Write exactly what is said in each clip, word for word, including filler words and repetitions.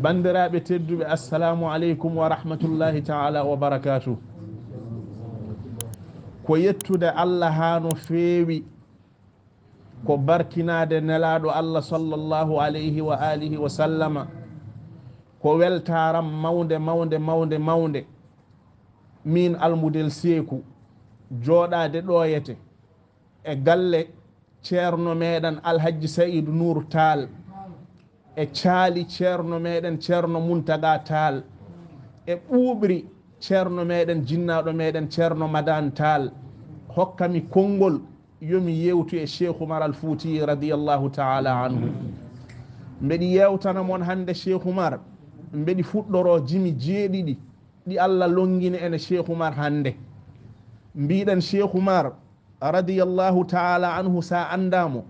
Banndiraaɓe tedduɓe, assalamu aleykum wa rahmatullahi taala wa barakatuh. Ko yettude Allah haa no feewi, ko barkinaade Nelaaɗo Allah sallallahu alayhi wa alihi wa sallama, ko weltaaram mawnde, mawnde, mawnde, mawnde. Miin Almudel Seeku, jooɗaade ɗooyete e galle Ceerno meɗen Alhajji Sa'idu Nuuru Taal, e caali Ceerno meɗen Ceerno Muntaga Taal, e ɓuuɓri Ceerno meɗen, jinnaaɗo meɗen Ceerno Madan Taal, hokka mi konngol yo mi yeewtu e Cheikh Umar Al Fuuti radiyallahu taala anhu. Mbeɗi yeewtana mon hannde Cheikh Umar, mbeɗi fuɗɗoroo jimi jeeɗiɗi ɗi Allah lonngini ene Cheikh Umar hannde. Mbiɗen Cheikh Umar radiyallahu taala anhu, sa anndaa mo,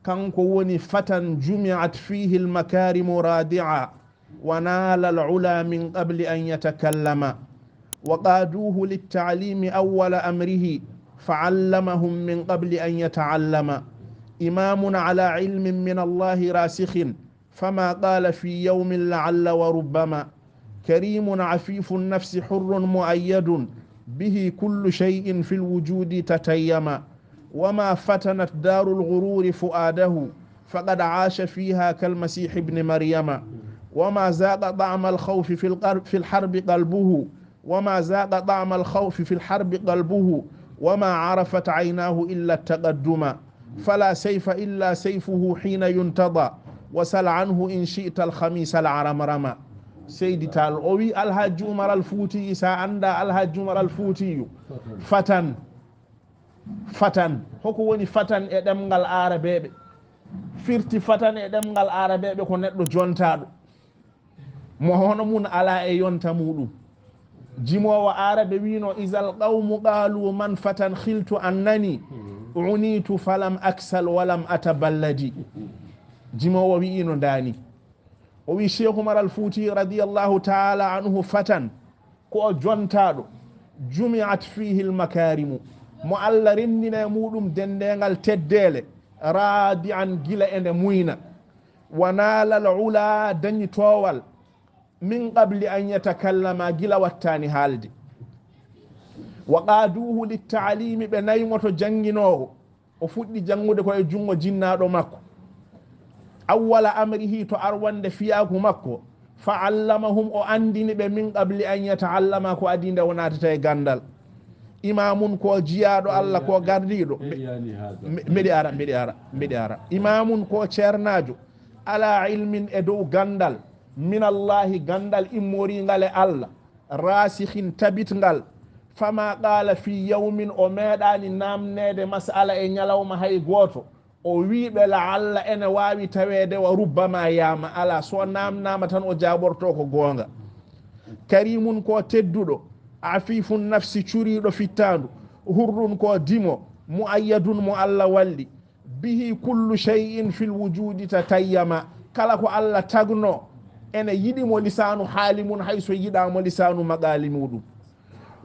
kanko woni فتى جمعت فيه المكارم رادعا ونال العلا من قبل أن يتكلم، وقادوه للتعليم أول أمره فعلمهم من قبل أن يتعلم، إمام على علم من الله راسخ، فما قال في يوم لعل وربما، كريم عفيف النفس حر مؤيد، به كل شيء في الوجود تتيم، وما فتنت دار الغرور فؤاده، فقد عاش فيها كالمسيح ابن مريم، وما ذاق طعم الخوف في القر-، في الحرب قلبه، وما ذاق طعم الخوف في الحرب قلبه، وما عرفت عيناه إلا التقدم، فلا سيف إلا سيفه حين ينتضى، وسل عنه إن شئت الخميس العرمرم. Seydi Taal, o wi Alhaji Umar Al Fuuti, sa annda Alhaji Umar Al Fuutiyu, fatan, fatan, hoko woni fatan e ɗemngal aarabeeɓe? Firti fatan e ɗemngal aarabeeɓe ko neɗɗo jontaaɗo, mo hono mum alaa e yonta muɗum. Jimoowo aarabe wiino: إذا القوم قالوا من فتى خلت أنني عنيت فلم أكسل ولم أتبلد. Jimoowo wi'ino ndaani. O wi Cheikh Umar Al Fuuti radiyallahu taala anhu, fatan ko o jontaaɗo, جمعت فيه المكارم, mo Allah renndina e muɗum denndengal teddeele, raadi'an, gila ene muyna, ونال العلا, dañi toowal, من قبل أن يتكلم, gila wattaani haalde. وقادوه للتعليم, ɓe naymoto jannginoowo, o fuɗɗi janngude ko e junngo jinnaaɗo makko, أول أمره, to arwannde fiyaaku makko, فعلمهم, o anndini ɓe, من قبل أن يتعلم, ko adii nde o naatata e ganndal. إمام, ko jiyaaɗo Allah, ko gardiiɗo. Mbe-, mbe-, mbeɗi ara, mbeɗi ara, mbeɗi ara. إمام, ko ceernaajo, على علم, e dow ganndal, من الله, ganndal immoriingal e Allah, راسخ, tabitngal, فما قال في يوم, o meeɗaani naamneede masala e ñalawma hay gooto, o wii ɓe لعل, ene waawi taweede, وربما, yaama, alaa, so naamnaama tan o jaaɓorto ko goonga. كريم, ko tedduɗo, عفيف النفس, curiiɗo fittaandu, حر, ko dimo, مؤيد, mo Allah walli, به كل شيء في الوجود تتيم, kala ko Allah tagno ene yiɗi mo lisaanu haali mum, hay so yiɗaa mo lisaanu maqaali muɗum.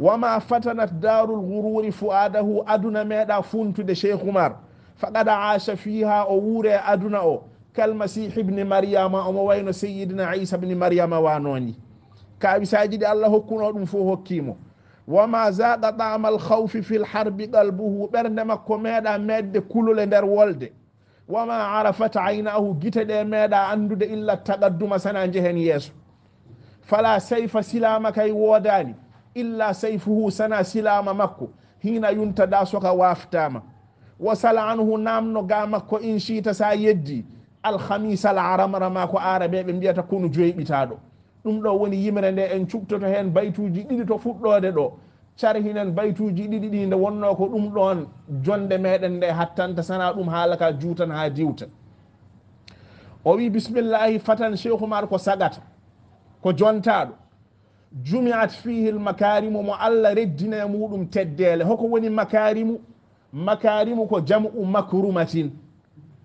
وما فتنت دار الغرور فؤاده, aduna meeɗa funtude Cheikh Umar, فقد عاش فيها, o wuuri e aduna o, كالمسيح ابن مريم, omo wayno Seyyidina Iisa ibn Maryama waanoo ni. Kaawisaaji ɗi Allah hokkunoo ɗum fof hokkii mo. وما ذاق طعم الخوف في الحرب قلبه, ɓernde makko meeɗa meeɗde kulol e nder wolde. وما عرفت عيناه, gite ɗe meeɗa anndude إلا التقدم, sana njehen yeeso. فلا سيف, silaama kay woodaani, إلا سيفه, sana silaama makko, حين ينتضى, so ka waaftaama. وسل عنه, naamno ga makko, إن شئت, sa yeddi, الخميس العرمرم, ko aarabeeɓe mbiyata konu joyɓitaaɗo. Ɗum ɗo woni yimre nde en cuɓtoto heen baytuuji ɗiɗi to fuɗɗoode ɗo. Carhinen baytuuji ɗiɗi ɗi nde wonnoo ko ɗum ɗoon jonnde meɗen nde hattanta, sana ɗum haala ka juutan haa diwta. O wi, bismillahi, fatan Cheikh Oumar ko sagata, ko jontaaɗo. جمعت فيه المكارم, mo Allah reddina e muɗum teddeele. Hoko woni makaarimu? Makaarimu ko jam'u makrumatin,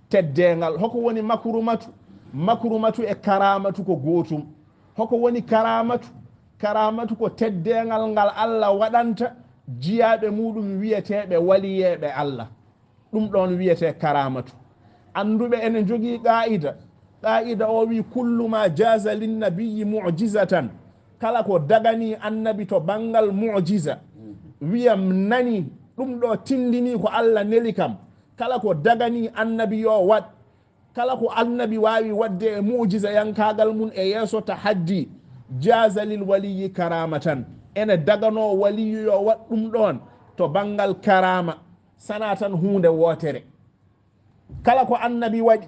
teddeengal. Hoko woni makrumatu? Makrumatu e karaamatu ko gootum. Hoko woni karaamatu? Karaamatu ko teddeengal ngal Allah waɗanta jiyaaɓe muɗum wiyeteeɓe waliyeeɓe Allah. Ɗum ɗoon wiyetee karaamatu. Annduɓe ene njogii qaa'ida, Qaa'ida o wi, "Kullu ma jaza linnabiyyi mu'jizatan." Kala ko dagani annabi to banngal mu'jiza, wiyam nani ɗum ɗo tindini ko Allah neli kam. Kala ko dagani annabi yo waɗ, kala ko annabi waawi waɗde e mu'jiza yankaagal mum e yeeso tahaddi, jaza lil waliyyi karamatan. Ene daganoo waliyu yo waɗ ɗum ɗoon to banngal karaama, sana tan huunde wootere. Kala ko annabi waɗi,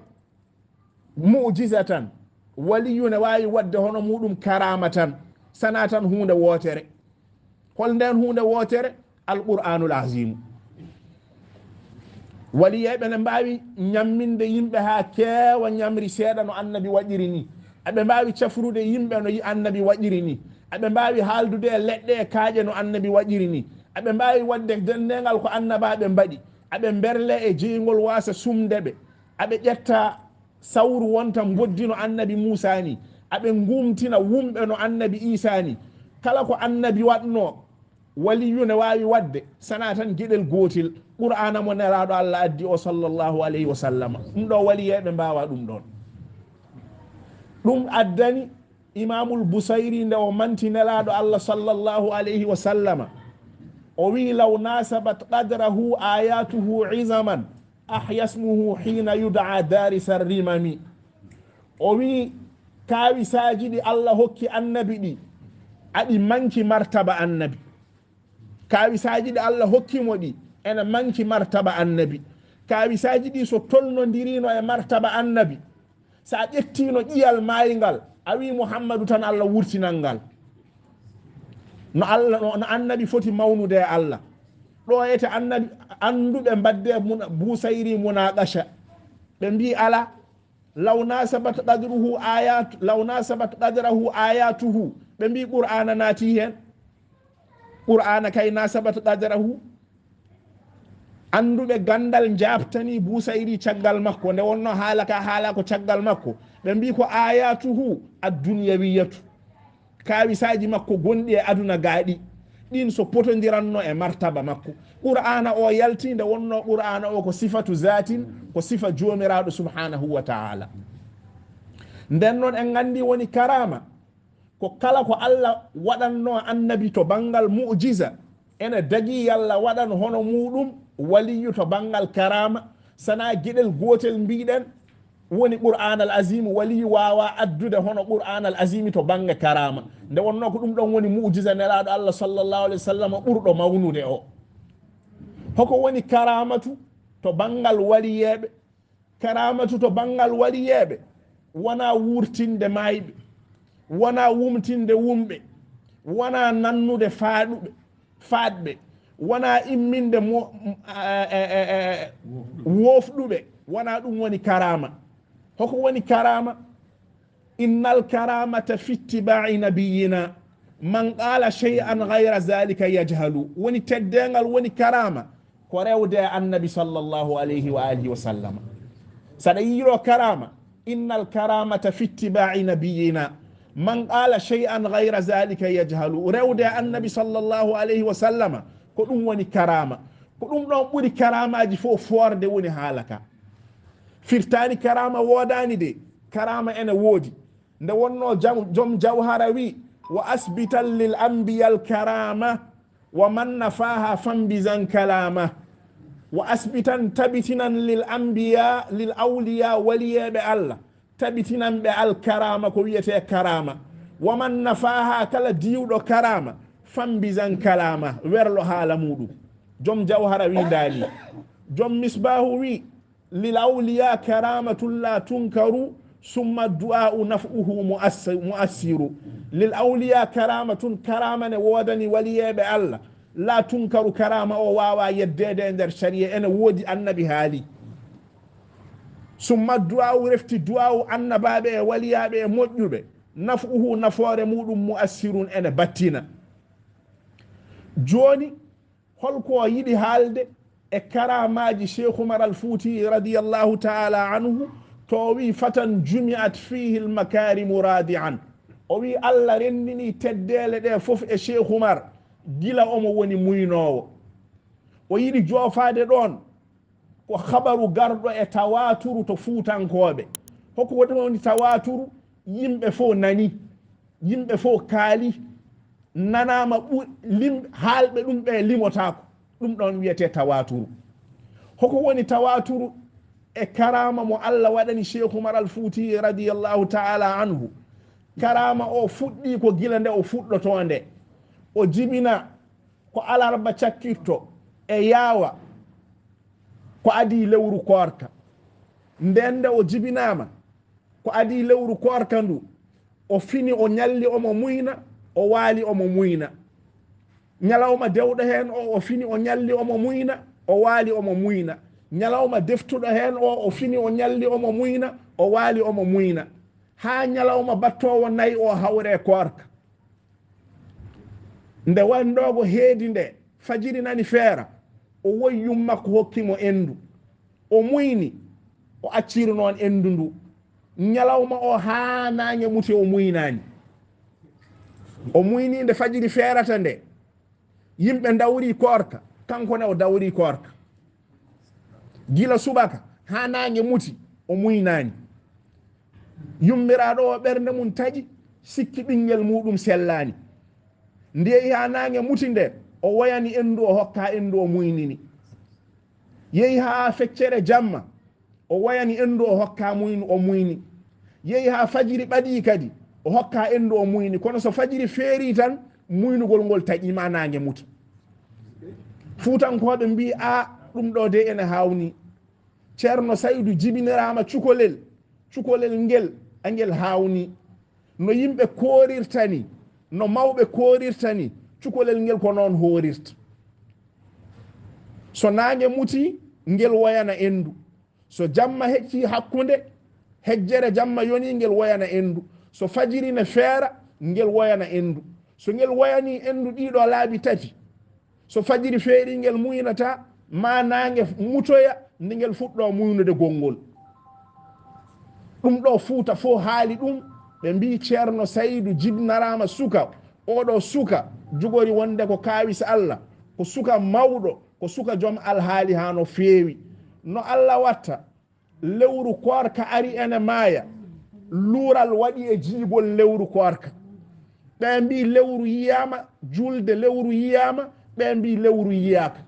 mu'jiza tan, waliyu ne waawi waɗde hono muɗum karaama tan, sana tan huunde wootere. Hol ndeen huunde wootere? Alqur'aanul aziimu. Waliyeeɓe ne mbaawi ñamminde yimɓe haa keewa ñamri seeɗa no annabi waɗiri ni. Aɓe mbaawi cafrude yimɓe no yi-, annabi waɗiri ni. Aɓe mbaawi haaldude e leɗɗe e kaaƴe no annabi waɗiri ni. Aɓe mbaawi waɗde denndengal ko annabaaɓe mbaɗi. Aɓe mberle e jeyngol waasa sumde ɓe. Aɓe ƴetta sawru wonta mboddi no annabi Muusaa ni. Aɓe nguumtina wumɓe no annabi Iisaa ni. Kala ko annabi waɗnoo, waliyu ne waawi waɗde, sana tan geɗel gootel, Qur'aana mo Nelaaɗo Allah addi o, sallallahu alayhi wa sallam. Ɗum ɗo waliyeeɓe mbaawa ɗum ɗoon. Ɗum addani Imaamul Busayri nde o manti Nelaaɗo Allah, sallallahu alayhi wa sallama, o wi'i, "Law nasabat qadrahu ayatuhu izaman, ahya ismuhu hina yud'a darisa rimami." O wi'i, kaawisaaji ɗi Allah hokki annabi ɗi, aɗi manki martaba annabi. Kaawisaaji ɗi Allah hokki mo ɗi, ene manki martaba annabi. Kaawisaaji ɗi so tolnondirino e martaba annabi, so a ƴettino ƴiyal maayngal, a wi Muhammadu tan, Allah wurtinan ngal. No Allah, no, no annabi foti mawnude e Allah. Ɗo ete annabi, annduɓe mbadde muna-, Busayri munaqasha. Ɓe mbi ala, "Law nasabat qadruhu ayat-, law nasabat qadrahu ayatuhu." Ɓe mbi Qur'aana naati heen. Qur'aana kay nasabat qadrahu. Annduɓe ganndal njaabtani Busayri caggal makko, nde wonno haala ka haala ko caggal makko. Ɓe mbi ko ayatuhu ad-dunyawiyatu. Kaawisaaji makko gonɗi e aduna gaaɗi, ɗin so potondiranno e martaba makko. Qur'aana o yalti nde wonno Qur'aana o ko sifatu zaatin, ko sifa Joomiraaɗo subhaanahu wa ta'ala. Nden noon en nganndi woni karaama, ko kala ko Allah waɗanno annabi to banngal mu'jiza, ene dagii yalla waɗan hono muuɗum waliyu to banngal karaama, sana geɗel gootel mbiɗen, woni Qur'aanal Aziim, waliyu waawaa addude hono Qur'aanal Aziimi to bannge karaama. Nde wonnoo ko ɗum ɗoon woni mu'jiza Nelaaɗo Allah sallallahu alayhi wa sallam ɓurɗo mawnude o. Hoko woni karaamatu to banngal waliyeeɓe? Karaamatu to banngal waliyeeɓe wonaa wuurtinde maayɓe, wonaa wumtinde wumɓe, wonaa nannude faaɗuɓe, faaɗɓe, wonaa imminde mo-, m-, a, a, a, a, woofɗuɓe, wonaa ɗum woni karaama. Hoko woni karaama? Innal karamata fi ittiba'i nabiyyina. Man qala shay'an ghayra zalika yajhalu. Woni teddeengal, woni karaama, ko rewde e annabi sallallahu alayhi wa alihi wa sallama. Saɗa yiiro karaama, innal karamata fi ittiba'i nabiyyina. Man qala shay'an ghayra zalika yajhalu. Rewde e annabi sallallahu alayhi wa sallama, ko ɗum woni karaama. Ko ɗum ɗoon ɓuri karaamaaji fof foorde, woni haala ka. Firtaani karaama woodaani de, karaama ene woodi. Nde wonnoo jam-, joom Jawhara wi, "Wa asbitan lil anbiyal karama, wa man nafaha fambizan kalama." Wa asbitan, tabitinan, lil anbiya, lil awliya, waliyeeɓe Allah, tabitinan ɓe al karama, ko wiyetee karama. Wa man nafaha, kala diwɗo karama, fambizan kalama, werlo haala muɗum. Joom Jawhara windaani. Joom Misbahu wi, "Lil awliya karamatun la tunkaru, summa du'a'u naf'uhu mu'ass-, mu'assiru." Lil awliya karamatun, karama ne woodani waliyeeɓe Allah. La tunkaru, karama o waawa yeddeede e nder shari'a, ene woodi, annabi haali. Summa du'a'u, refti du'a'u annabaaɓe e waliyaaɓe e moƴƴuɓe. Naf'uhu, nafoore muɗum, mu'assirun, ene battina. Jooni, holko o yiɗi haalde e karamaaji Cheikh Umar Al Fuuti radiyallahu ta'ala anhu, to o wi, "Fatan jumi'at fihi al makarimu radi'an." O wi, Allah renndini teddeele ɗe fof e Cheikh Umar, gila omo woni muynoowo. O yiɗi joofaade ɗoon ko habaru garɗo e tawaaturu to Fuutankooɓe. Hoko woni woni tawaturu? Yimɓe fof nani, yimɓe fof kaali, nanaama ɓu-, lim-, haalɓe ɗum ɓe limotaako. Ɗum ɗoon wiyetee tawaturu. Hoko woni tawaturu? E karaama mo Allah waɗani Cheikh Umar Al Fuuti radiyallahu ta'ala anhu. Karaama o fuɗɗii ko gila nde o fuɗɗotoo nde. O jibina ko alarba cakkitto e yaawa, ko adii lewru koorka. Ndeen nde o jibinaama, ko adii lewru koorka ndu, o fini, o ñalli, omo muyna, o waali, omo muyna. Ñalawma dewɗo heen o, o fini, o ñalli, omo muyna, o waali, omo muyna. Ñalawma deftuɗo heen o, o fini, o ñalli, omo muyna, o waali, omo muyna. Haa ñalawma battoowo nayi o hawre koorka. Nde wandoogo heedi nde, fajiri nani feera, o woyi yumma ko hokki mo enndu. O muyni, o acciri noon enndu ndu. Ñalawma o haa naange muti o muynaani. O muyni nde fajiri feerata nde. Yimɓe dawri koorka, kanko ne o dawri koorka. Gila subaka haa naange muti, o muynaani. Yummiraaɗo o ɓernde mum taƴi, sikki ɓinngel muuɗum sellaani. Nde yehi haa naange muti nde, o woyani enndu, o hokka enndu, o muynini. Yehi haa feccere jamma, o woyani enndu, o hokka muynu, o muyni. Yehi haa fajiri ɓadii kadi, o hokka enndu, o muyni. Kono so fajiri feerii tan, muynugol ngol taƴiima, naange muti. Fuutankooɓe mbii, "A, ɗum ɗo de ene haawnii." Ceerno Saydu jibiniraama cukalel, cukalel ngel, a ngel haawnii. No yimɓe koorirta ni, no mawɓe koorirta ni, cukalel ngel ko noon hoorirta. So naange muti, ngel woyana enndu. So jamma heccii hakkunde, hejjere jamma yonii, ngel woyana enndu. So fajiri ne feera, ngel woyana enndu. So ngel woyanii enndu ɗii ɗoo laabi tati, so fajiri feerii, ngel muynata, maa naange mutoya nde ngel fuɗɗoo muynude gonngol. Ɗum ɗo Fuuta fof haali ɗum, ɓe mbii Ceerno Saydu jibnaraama suka, oo ɗo suka jogori wonde ko kaawis Allah, ko suka mawɗo, ko suka joom alhaali haa no feewi. No Allah watta, lewru koorka ari ene maaya, luural waɗi e jiigol lewru koorka. Ɓe mbii lewru yiyaama, juulde lewru yiyaama, ɓe mbii lewru yiyaaka.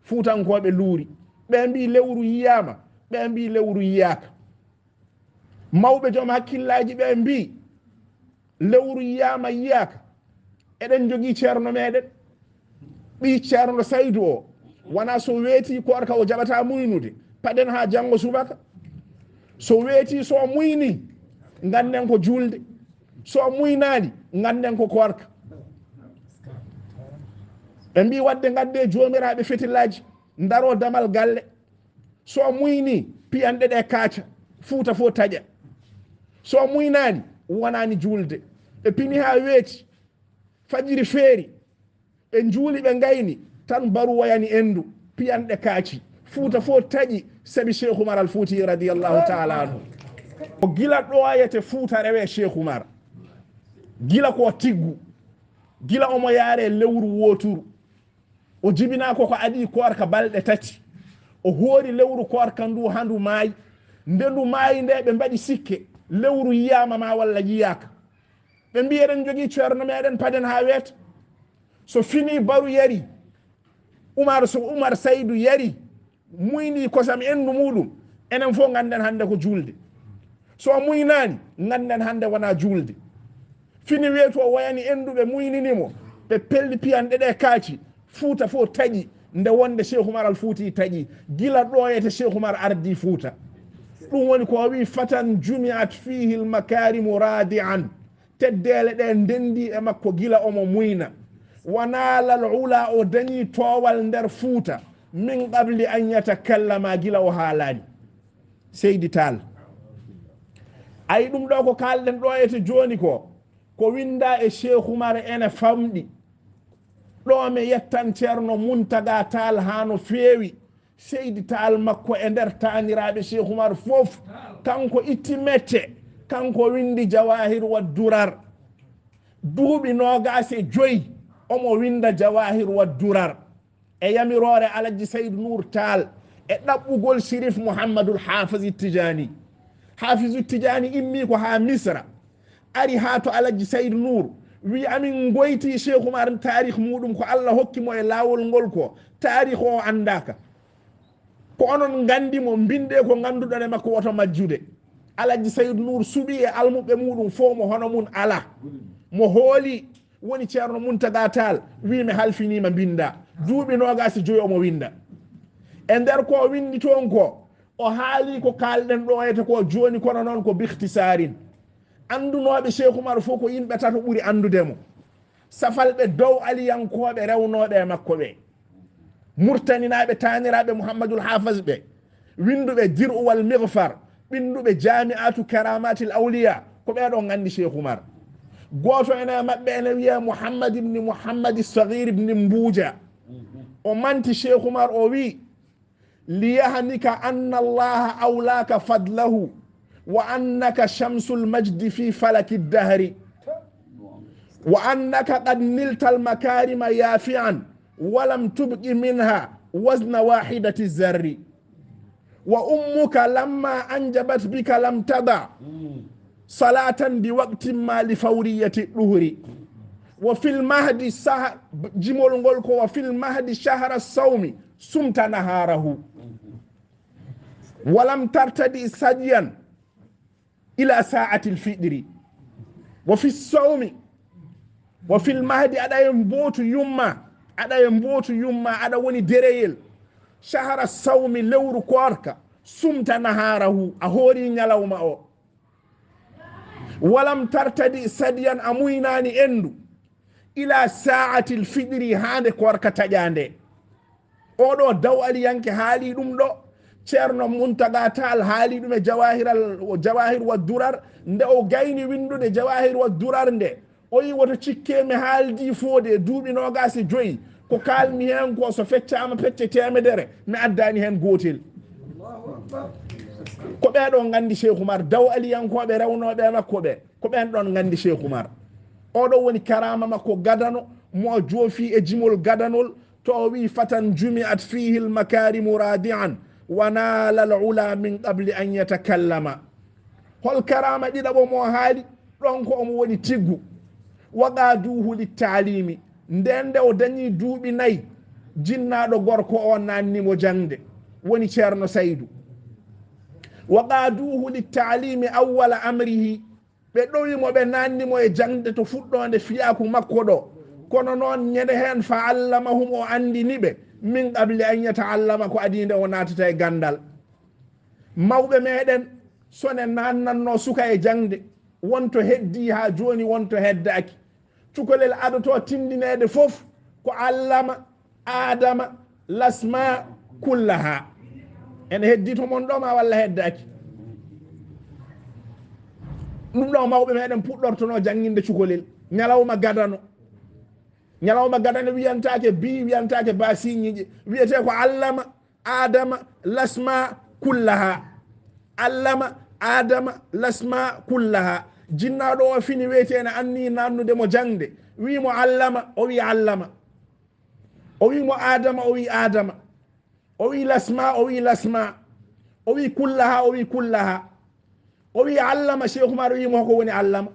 Fuutankooɓe luuri, ɓe mbii lewru yiyaama, ɓe mbii lewru yiyaaka. Mawɓe joom hakkillaaji ɓe mbii, lewru yiyaama yiyaaka. Eɗen njogii ceerno meeɗen, ɓii ceerno Saydu o, wonaa so weetii koorka o jaɓataa muynude, paɗen haa janngo subaka. So weetii, so o muynii, ngannden ko juulde. So o muynaani, ngannden ko koorka. Ɓe mbii, waɗde ngaddee joomiraaɓe fetilaaji, ndaroo damal galle. So o muynii, piyanɗe ɗe kaaca, Fuuta fof taƴa. So o muynaani, wonaani juulde. Ɓe pini haa weeti, fajiri feeri, ɓe njuuli, ɓe ngayni, tan baru woyani enndu, piyanɗe kaaci. Fuuta fof taƴi, sabi Cheikh Umar Al Fuuti radiyallahu ta'ala anhu. Ko gila ɗooyete Fuuta rewee Cheikh Umar. Gila ko tiggu. Gila omo yaaree lewru wooturu. O jibinaa ko ko adii koorka balɗe tati. O hoori lewru koorka ndu haa ndu maayi. Nde ndu maayi nde, ɓe mbaɗi sikke, lewru yiyaama ma walla yiyaaka. Ɓe mbii, eɗen njogii ceerno meeɗen, paɗen haa weeta. So finii, baru yari. Umar, so Umar Saydu yari, muynii kosam enndu muuɗum, enen fof ngannden hannde ko juulde. So o muynaani, ngannden hannde wonaa juulde. Fini weetu o woyani enndu, ɓe muynini mo, ɓe pelli piyanɗe ɗe kaaci, Fuuta fof taƴi, nde wonde Cheikh Umar Al Fuuti taƴi, gila ɗooyete Cheikh Umar ardii Fuuta. Ɗum woni ko o wii, fatan jumiat fihi l makarimu radian. Teddeele ɗe ndenndi e makko gila omo muyna. Wa naala al ula, o dañi toowal nder Fuuta, min qabli an yatakallama, gila o haalaani. Seydi Taal. Ayi, ɗum ɗo ko kaalɗen ɗo e to jooni ko, ko winnda e Cheikh Oumar ene famɗi. Ɗo mi yettan Ceerno Muntaga Taal haa no feewi. Seydi Taal makko e nder taaniraaɓe Cheikh Oumar fof, kanko itti mette, kanko winndi Jawahir wa Durar. Duuɓi noogaas e joyi omo winnda Jawahir wa Durar, e yamiroore Alhaji Saydu Nuur Taal, e ɗaɓɓugol Sirif Muhammadul Haafis Tijaani. Hafizu Tijani immi ko haa Misra, ari haa to Alhaji Said Nour, wi amin ngoyti Cheikh Oumar taarih muɗum ko Allah hokki mo e laawol ngol ko taarih o anndaaka. Ko onon nganndi mo, mbinndee ko ngannduɗon e makko woto majjude. Alhaji Said Nour suɓi e almuɓɓe muɗum fof mo hono mum alaa. Mo hooli woni Ceerno Muntaga Taal, wi mi halfiniima mbinnda. Duuɓi noogaas e joyi omo winnda. E nder ko o winndi toon ko, o haali ko kaalɗen ɗo ete ko jooni, kono noon ko bikhtisaarin. Anndunooɓe Cheikh Oumar fof ko yimɓe tato ɓuri anndude mo. Safalɓe dow aliyankooɓe rewnooɓe e makko ɓe. Murtaninaaɓe taaniraaɓe Muhammadul Hafaz ɓe. Winnduɓe Dir'u wal Mighfar, ɓinnduɓe Jaami'atu Karamatil Awliya, ko ɓee ɗoo nganndi Cheikh Oumar. Gooto ene e maɓɓe ene wiyee Muhammad ibn Muhammad Saghir ibn Mbuuja. O manti Cheikh Oumar, o wi, "Liyahnika anna Allaha awlaka fadlahu, wa annaka shamsul majdi fi falaki dahri, wa annaka qad niltal makarima yafi'an, wa lam tubqi minha wazna wahidati zarri. Wa ummuka lamma anjabat bika lam tada salatan bi waqtin ma li fawriyati duhri. Wa fil mahdi saha-," jimol ngol ko, "wa fil mahdi shahra sawmi sumta naharahu. Wa lam tartadi sadiyan ila sa'atil fitri. Wa fi sawmi, wa fil mahdi," aɗa e mbootu yumma, aɗa e mbootu yumma, aɗa woni dereyel. "Shahra sawmi," lewru koorka, "sumta naharahu," a hoori ñalawma o. "Wa lam tartadi sadiyan," a muynaani enndu, "ila sa'atil fitri," haa nde koorka taƴaa nde. Oɗo daw aliyanke haali ɗum ɗo. Ceerno Muntaga Taal haali ɗum e Jawahiral, Jawahir wa Durar. Nde o gayni winndude Jawahir wa Durar nde, o yi woto cikke mi haaldi foode e duuɓi noogaas e joyi. Ko kaalmi heen ko so feccaama pecce teemedere, mi addaani heen gootel. Ko ɓee ɗoo nganndi Cheikh Oumar, daw aliyankooɓe rewnooɓe e makko ɓe. Ko ɓeen ɗoon nganndi Cheikh Oumar. Oɗo woni karaama makko gadano, mo o joofi e jimol gadanol, to o wi'i, "Fatan jumi'at fihi al-makarimu radi'an, wa nala al-ula min qabli an yatakallama." Hol karaama ɗiɗaɓo mo o haali? Ɗoon ko omo woni tiggu. "Wa qaduhu littaalimi." Ndeen nde o dañi duuɓi nayi, jinnaaɗo gorko o naanni mo jaŋde, woni Ceerno Saydu. "Wa qaduhu littaalimi awwala amrihi." Ɓe ɗowi mo, ɓe naanni mo e jaŋde to fuɗɗoonde fiyaaku makko ɗo. Kono noon, ñande heen, "fa allamahum," o anndini ɓe, "min qabli an yataallama," ko adii nde o naatata e ganndal. Mawɓe meɗen, so ne naannannoo suka e jaŋde, won to heddii haa jooni, won to heddaaki. Cukalel adoto tindineede fof ko allama Adama lasma kullaha. Ene heddii to mon ɗo ma walla heddaaki? Ɗum ɗo mawɓe meɗen puɗɗortono jannginde cukalel. Ñalawma gadano. Ñalawma gadano wiyantaake bi, wiyantaake ba siñiiƴe. Wiyetee ko allama Adama lasma kullaha. Allama Adama lasma kullaha. Jinnaaɗo o fini weyti ene anni nannude mo jaŋde. Wi mo allama, o wi allama. O wi mo Adama, o wi Adama. O wi lasma, o wi lasma. O wi kullaha, o wi kullaha. O wi allama, Cheikh Oumar wi mo hoko woni allama.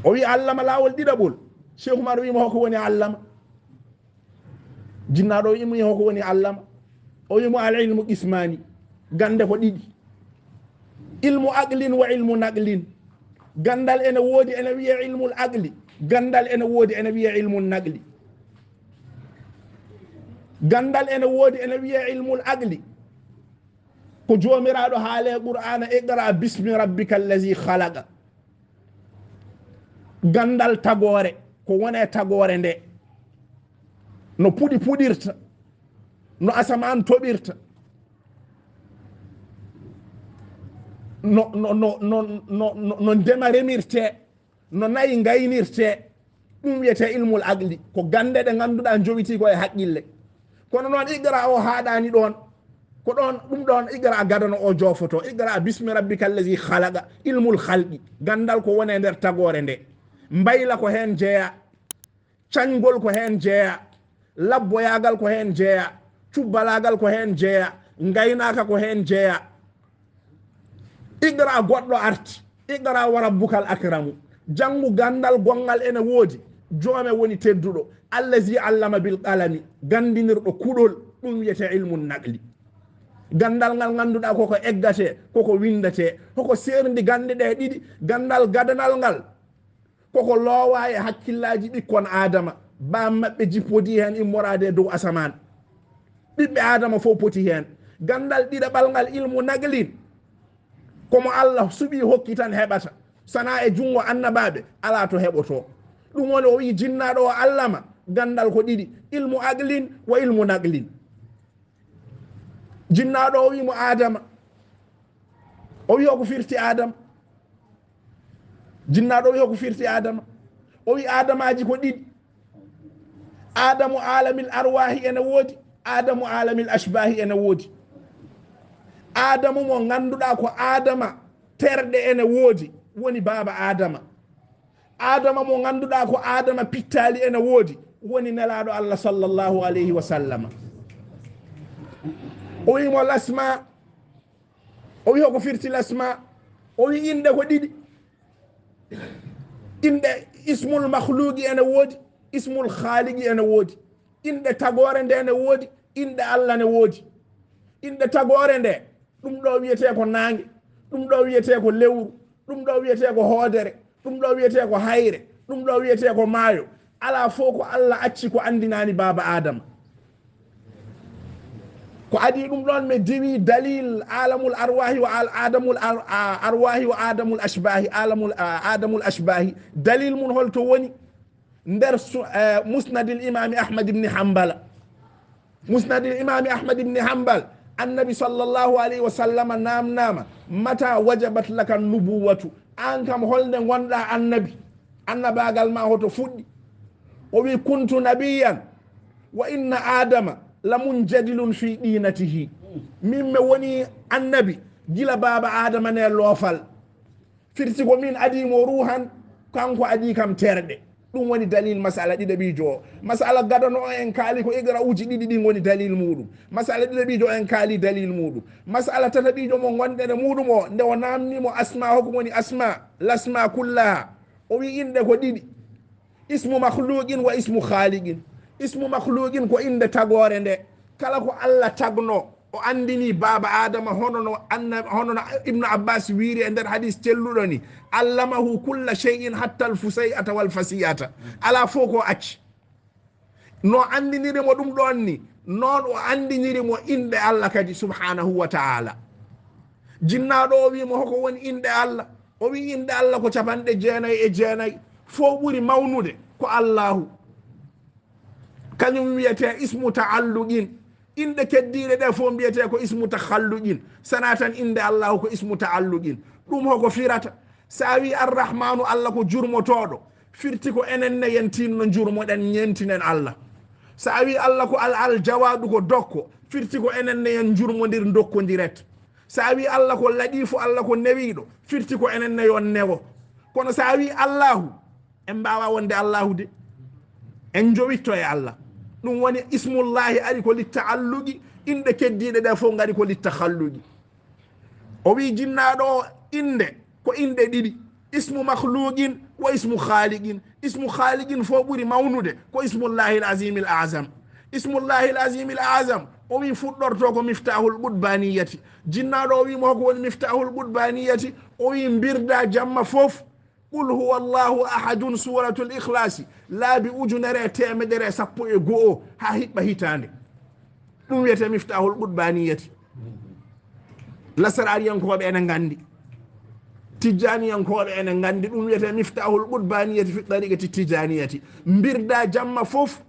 O wi allama laawol ɗiɗaɓol. Cheikh Oumar wi mo hoko woni allama. Jinnaaɗo o wi mo hoko woni allama. O wi mo al ilmu qismani. Gannde ko ɗiɗi. Ilmu aqlin wa ilmu naqlin. Ganndal ene woodi, ene wiyee ilmul aqli. Ganndal ene woodi, ene wiyee ilmul naqli. Ganndal ene woodi, ene wiyee ilmul aqli. Ko Joomiraaɗo haale Qur'aana, "Iqra bismi rabbika allazi khalaqa." Ganndal tagoore, ko woni e tagoore nde. No puɗi puɗirta, no asamaan toɓirta, no, no, no ndema remirtee, no nayi ngaynirtee, ɗum wiyetee ilmul aqli. Ko gannde ɗe ngannduɗaa njowitii ko e haqqille. Kono noon iqra o haaɗaani ɗoon. Ko ɗoon, ɗum ɗoon iqra gadano o joofoto. Iqra bismi rabbika allazi khalaqa, ilmul khalqi. Ganndal ko woni e nder tagoore nde. Mbayla ko heen jeyaa. Cañgol ko heen jeyaa, labboyaagal ko heen jeyaa, cubbalaagal ko heen jeyaa, Ngaynaaka ko heen jeyaa. Iqra goɗɗo arti. Iqra wa rabbukal akramu. Janngu ganndal gonngal ene woodi. Joome woni tedduɗo. Allazi allama bil qalami. Ganndinirɗo kuɗol. Ɗum wiyetee ilmu naqli. Ganndal ngal ngannduɗaa koko eggatee, koko winndatee. Hoko seerndi gannde ɗee ɗiɗi. Ganndal gadanal ngal. Koko loowaa e hakkillaaji ɓikkon Aadama, baa maɓɓe jippodii heen immoraade e dow asamaan. Ɓiɓɓe Aadama fof poti heen. Ganndal ɗiɗaɓal ngal, ilmu naqlin, ko mo Allah suɓii hokki tan heɓata. Sanaa e junngo annabaaɓe, alaa to heɓotoo. Ɗum woni o wiyi jinnaaɗo o allama, ganndal ko ɗiɗi, ilmu aqlin wa ilmu naqlin. Jinnaaɗo o wiyi mo Aadama. O wiyi o ko firti Aadama. Jinnaaɗo o wiyi o ko firti Aadama. O wiyi Aadamaaji ko ɗiɗi. Aadamu aalamil arwaahi ene woodi. Aadamu aalamil ashbaahi ene woodi. Aadamu mo ngannduɗaa ko Aadama terɗe ene woodi, woni baaba Aadama. Aadama mo ngannduɗaa ko Aadama pittaali ene woodi, woni Nelaaɗo Allah sallallahu alayhi wa sallama. O wiyi mo lasma, o wiyi hoko firti lasma, o wiyi inɗe ko ɗiɗi. Inɗe ismul makhluqi ene woodi, ismul khaliqi ene woodi. Inɗe tagoore nde ene woodi, inɗe Allah ne woodi. Inɗe tagoore nde, ɗum ɗo wiyetee ko naange, ɗum ɗo wiyetee ko lewru, ɗum ɗo wiyetee ko hoodere, ɗum ɗo wiyetee ko hayre, ɗum ɗo wiyetee ko maayo. Alaa fof ko Allah acci ko anndinaani baaba Aadama. Ko adii ɗum ɗoon mi diwi dalil alamul arwahi wa al-, adamul ar-, a-, arwahi wa adamul ashbahi, alamul, a-, adamul ashbahi. Dalil mum holto woni? Nder su-, eh, musnadil imami Ahmad ibn Hanbala. Musnadil imami Ahmad ibn Hanbal, annabi sallallahu alayhi wa sallama namnama, mata wajabat laka nubuwatu? An kam holnde ngonɗa annabi? Annabaagal ma hoto fuɗɗi? O wi, kuntu nabiyan wa inna Adama la munjadilun fi dinatihi. Min mi woni annabi gila baaba Adama ne loofal. Firti ko min adii mo ruuhan, kanko adii kam terɗe. Ɗum woni dalil masala ɗiɗaɓiijo o. Masala gadano o en kaali ko iqra uji ɗiɗi ɗin woni dalil muɗum. Masala ɗiɗaɓiijo o en kaali dalil muɗum. Masala tataɓiijo mo ngonɗen e muɗum o, nde o namni mo asma, hoko woni asma, lasma kullaha. O wi inɗe ko ɗiɗi. Ismu makhluqin wa ismu khaliqin. Ismu makhluqin ko innde tagoore nde. Kala ko Allah tagno, o anndini baaba Adama, hono no anna-, hono no Ibnu Abbas wiiri e nder hadis celluɗo ni, "Allamahu kulla shay'in hatta al-fusay'ata wal fasi'ata." Alaa fof ko acci. No anndiniri mo ɗum ɗoon ni, noon o anndiniri mo inɗe Allah kadi, subhanahu wa ta'ala. Jinnaaɗo o wi mo, "Hoko woni inɗe Allah?" O wi, "Inɗe Allah ko capanɗe jeenayi e jeenayi. Fof ɓuri mawnude ko Allahu." Kañum wiyetee ismu ta'alluqin. Inɗe keddiiɗe ɗe fof mbiyetee ko ismu takhalluqin. Sanaa tan innde Allahu ko ismu ta'alluqin. Ɗum hoko firata? So a wi Arrahmanu, Allah ko jurmotooɗo, firti ko enen ne yen tinno njurmoɗen, ñeentinen Allah. So a wi Allah ko Al, Al Jawadu, ko dokko, firti ko enen ne yen njurmondir, ndokkondiret. So a wi Allah ko Ladifu, Allah ko newiiɗo, firti ko enen ne yon newo. Kono so a wi Allahu, en mbaawa wonde Allahu de. En njowitto e Allah. Ɗum woni ismullahi ari ko litta'alluqi, inɗe keddiiɗe ɗe fof ngari ko littahalluqi. O wi jinnaaɗo o, innde ko inɗe ɗiɗi, ismu makhluqin wa ismu khaliqin. Ismu khaliqin fof ɓuri mawnude ko ismullahi al-azim al-azam. Ismullahi al-azim al-azam, o wi fuɗɗorto ko miftahul qutbaniyati. Jinnaaɗo o wi mo, hoko woni miftahul qutbaniyati? O wi mbirda jamma fof, qul huwa Allahu ahadun, suratul ikhlasi, laabi ujunere e teemedere e sappo e go'o haa hiɓɓa hitaande. Ɗum wiyetee miftahul qutbaniyati. Lasaraariyankooɓe ene nganndi. Tijjaaniyankooɓe ene nganndi. Ɗum wiyetee miftahul qutbaniyati fi tariqati tijjaniyati. Mbirda jamma fof,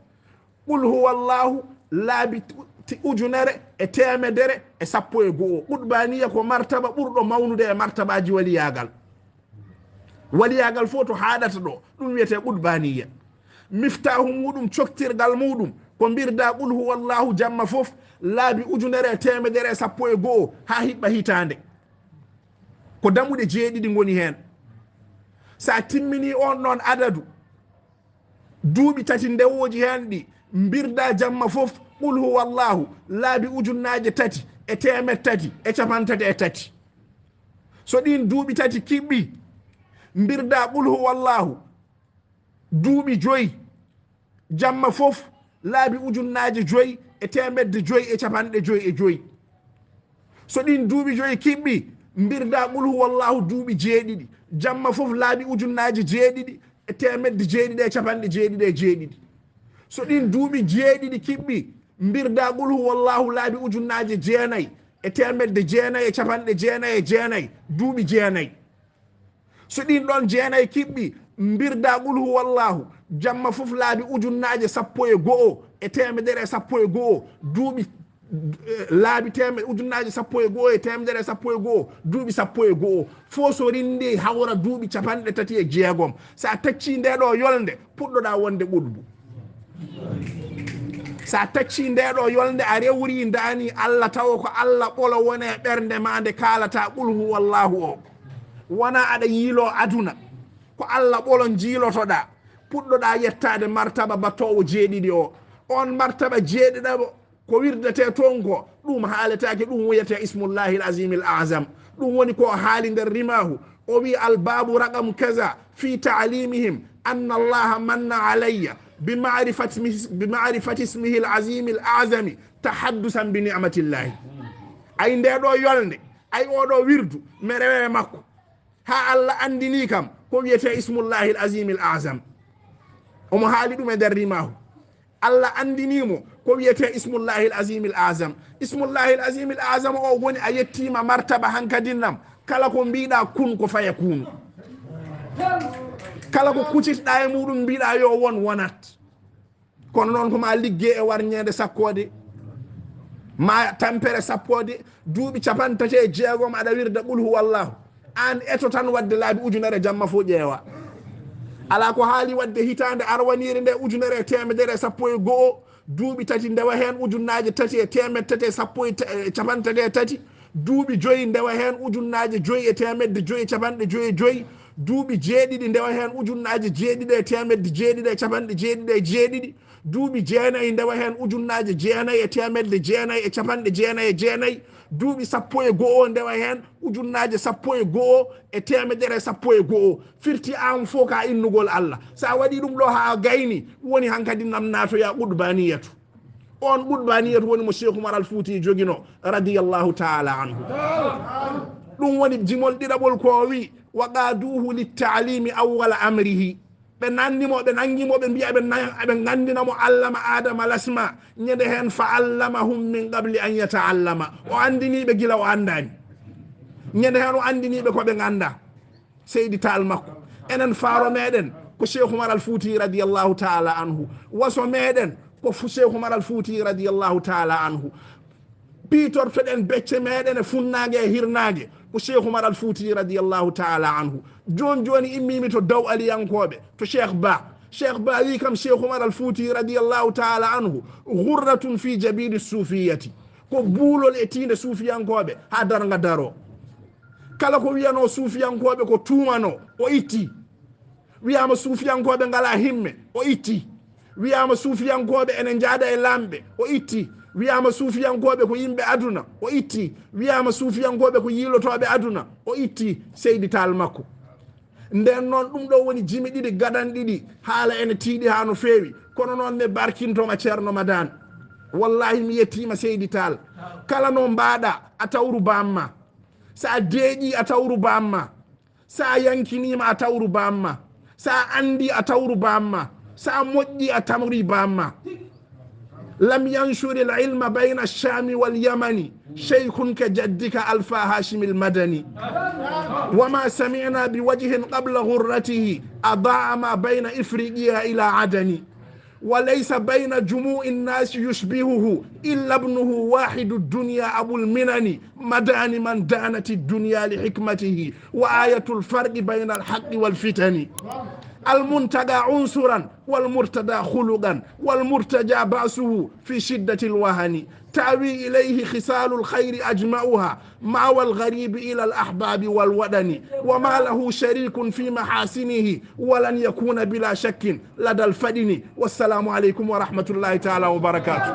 qul huwa Allahu, laabi ti-, ujunere e teemedere e sappo e go'o. Qutbaniya ko martaba ɓurɗo mawnude e martabaaji waliyaagal. Waliyaagal fof to haaɗata ɗo, ɗum wiyetee qutbaniya. Miftaahu muɗum, coktirgal muɗum, ko mbirda qul huwa Allahu jamma fof, laabi ujunere e teemedere e sappo e go'o haa hiɓɓa hitaande. Ko damuɗe jeeɗiɗi ngoni heen. So a timmini on ɗon adadu, duuɓi tati ndewooji heen ɗi, mbirda jamma fof, qul huwa Allahu, laabi ujunnaaje tati, e teemeɗɗe tati e cappanɗe tati e tati. So ɗiin duuɓi tati kiɓɓii, mbirdaa qul huwallahu duuɓi joyi, jamma fof laabi ujunnaaje joyi e teemedde joyi e cappanɗe joyi e joyi. So ɗiin duuɓi joyi kiɓɓii, mbirdaa qul huwallahu duuɓi jeeɗiɗi, jamma fof laabi ujunnaaje jeeɗiɗi e teemedde jeeɗiɗi e cappanɗe jeeɗiɗi e jeeɗiɗi. So ɗiin duuɓi jeeɗiɗi kiɓɓii, mbirdaa qul huwallahu laabi ujunnaaje jeenayi e teemedde jeenayi e cappanɗe jeenayi e jeenayi, duuɓi jeenayi. So ɗiin ɗoon jeenayi kiɓɓii, mbirdaa qul huwallahu jamma fof laabi ujunnaaje sappo e go'o e teemedere e sappo e go'o, duuɓi, eh, laabi teeme-, ujunnaaje sappo e go'o e teemedere e sappo e go'o, duuɓi sappo e go'o. Fof so rinndii hawra duuɓi cappanɗe tati e jeegom. So a taccii ndee ɗoo yolnde, puɗɗoɗaa wonde qutbu. So a taccii ndee ɗoo yolnde, a rewrii ndaanii Allah tawo ko Allah ɓolo woni e ɓernde maa nde kaalataa qul huwallahu o. Wonaa aɗa yiiloo aduna. Ko Allah ɓolo njiilotoɗaa. Puɗɗoɗaa yettaade martaba battoowo jeeɗiɗi o. Oon martaba jeeɗiɗaɓo, ko wirdetee toon ko, ɗum haaletaake, ɗum wiyetee ismullahil azimil azam. Ɗum woni ko o haali nder rimaahu. O wii: "Al babu raqam kaza fi ta'limihim anna Allaha manna alayya bi ma'rifati mis-, bi ma'rifati ismihil azimil azami tahaddusan bi ni'matillahi." Ay ndee ɗoo yolnde, ay oo ɗoo wirdu, mi rewe makko. Haa Allah anndinii kam ko wiyetee ismullahil azimil azam. Omo haali ɗum e nder rimaahu. Allah anndinii mo ko wiyetee ismullahil azimil azam. Ismullahil azimil azam o woni a yettiima martaba hankadin nam. Kala ko mbiiɗaa kun ko faya kun. Kala ko kucitɗaa e muɗum mbiiɗaa yo won, wonat. Kono noon ko ma liggee e warñeende sakkoode, ma tampere sappoode, duuɓi cappanɗe tati e jeegom aɗa wirda qul huwallahu. Aan eto tan waɗde laabi ujunere jamma fof ƴeewa. Alaa ko haali waɗde hitaande arwaniire nde ujunere e teemedere e sappo e go'o, duuɓi tati ndewa heen ujunnaaje tati e teemedde tati e sappo e ta-, e cappanɗe tati e tati, duuɓi joyi ndewa heen ujunnaaje joyi e teemedde joyi e cappanɗe joyi e joyi, duuɓi jeeɗiɗi ndewa heen ujunnaaje jeeɗiɗi e teemedde jeeɗiɗi e cappanɗe jeeɗiɗi e jeeɗiɗi, duuɓi jeenayi ndewa heen ujunnaaje jeenayi e teemedde jeenayi e cappanɗe jeenayi e jeenayi, duuɓi sappo e go'o ndewa heen ujunnaaje sappo e go'o e teemedere e sappo e go'o. Firti aan fof ka innugol Allah. So a waɗii ɗum ɗo haa gayni, woni hankadi nam naatoya qutbaniyatu. Oon qutbaniyatu woni mo Cheikh Umar Al Fuuti joginoo, radiyallahu taala anhu. Ɗum woni jimol ɗiɗaɓol ko o wi: "Wa qaaduuhu littaalimi awwala amrihi." Ɓe nanni mo, ɓe nangi mo, ɓe mbiya ɓe na-, ɓe nganndina mo allama Adama lasma. Ñande heen, "Fa allamahum min qabli an yataallama." O anndinii ɓe gila o anndaani. Ñande heen o anndinii ɓe ko ɓe nganndaa. Seydi Taal makko. Enen faaro meɗen ko Cheikh Umar Al Fuuti radiyallahu taala anhu. Waso meɗen ko fu-, Cheikh Umar Al Fuuti radiyallahu taala anhu. Piitortoɗen becce meɗen e funnaange e hirnaange ko Cheikh Umar Al Fuuti radiyallahu taala anhu. Jooni jooni immimi to daw aliyankooɓe, to Cheikh Ba. Cheikh Ba wi kam Cheikh Umar Al Fuuti radiyallahu taala anhu, "Ghurratun fi jabini sufiyati." Ko buulol e tiinde suufiyankooɓe haa darnga daroo. Kala ko wiyanoo suufiyankooɓe ko tuumanoo, o itti. Wiyaama suufiyankooɓe ngalaa himme, o itti. Wiyaama suufiyankooɓe ene njaada e laamɓe, o itti. Wiyaama suufiyankooɓe ko yimɓe aduna, o itti. Wiyaama suufiyankooɓe ko yiilotooɓe aduna, o itti. Seydi Taal makko. Ndeen noon, ɗum ɗo woni jimi ɗiɗi gadanɗe ɗiɗi. Haala ene tiiɗi haa no feewi. Kono noon, mi barkinto ma, Ceerno Madaan. Wallahi, mi yettiima, Seydi Taal. Kala no mbaaɗa, a tawru bamma. So a deeƴii, a tawru bamma. So a yankiniima, a tawru bamma. So a anndii, a tawru bamma. So a moƴƴii, a tawri bamma. لم ينشر العلم بين الشام واليمن شيخ كجدك ألفا هاشم المدني. وما سمعنا بوجه قبل غرته أضاء ما بين إفريقيا إلى عدن. وليس بين جموع الناس يشبهه إلا ابنه واحد الدنيا أبو المنن. مدان من دانت الدنيا لحكمته وآية الفرق بين الحق والفتن. المنتقى عنصرا والمرتضى خلقا والمرتجى بأسه في شدة الوهن. تأوي إليه خصال الخير أجمعها مأوى الغريب إلى الأحباب والوطن. وما له شريك في محاسنه ولن يكون بلا شك لدى الفطن. والسلام عليكم ورحمة الله تعالى وبركاته.